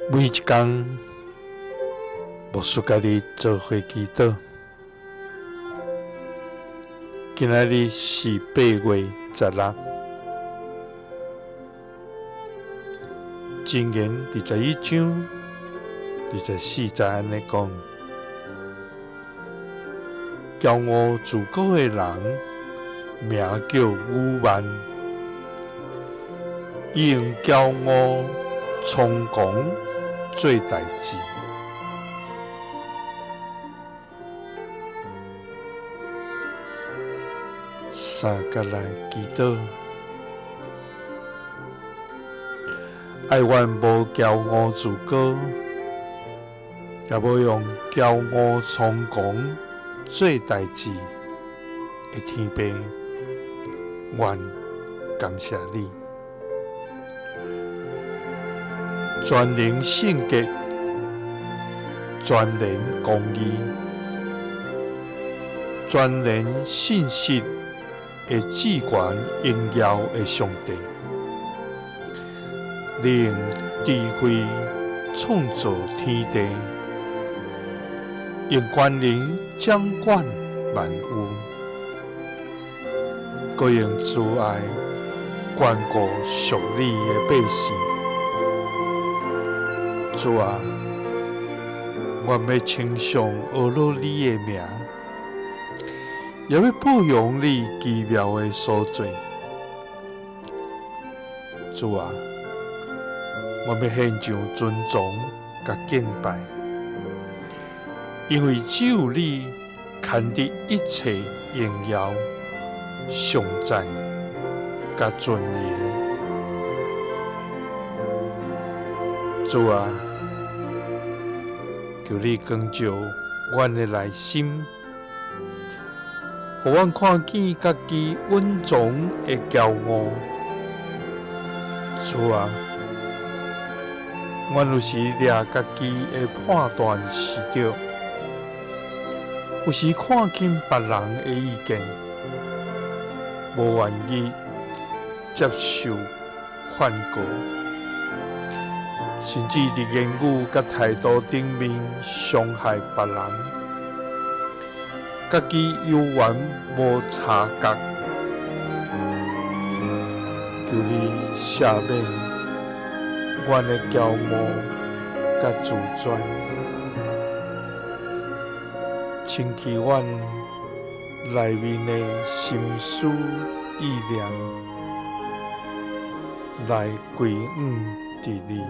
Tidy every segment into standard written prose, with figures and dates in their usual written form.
每一工，牧師佮你做伙祈禱。今仔日是8月16，箴言21章24節按呢講：驕傲自高的人，名叫愚妄，伊用驕傲猖狂做代誌。三佮來祈禱，愛阮無驕傲自高，也無用驕傲猖狂做代誌的天父，阮感謝你，全能聖潔，全然公義，全然信實的至懸榮耀的上帝，你用智慧創造天地，用權能掌管萬有，閣用慈愛眷顧屬你的百姓。主啊，阮欲稱頌阿羅你的名，也欲報揚你奇妙的所作。主啊，阮欲獻上尊崇佮敬拜，因為只有你堪得一切榮耀、頌讚佮尊榮。主啊，求你光照阮的內心，予阮看見家己隱藏的驕傲。主啊，阮有時掠家己的判斷是對，有時看輕別人的意見，無願意接受勸告，甚至佇言語佮態度頂面傷害別人，家己猶原無察覺。求你赦免阮的驕傲佮自尊，清去阮內面的心思意念，來歸向佇你。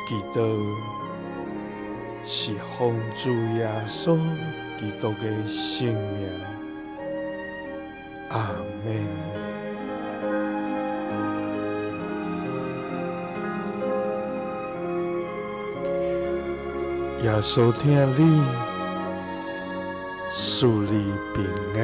祈禱是奉主耶穌基督的聖名，阿們。耶穌疼你，賜你平安。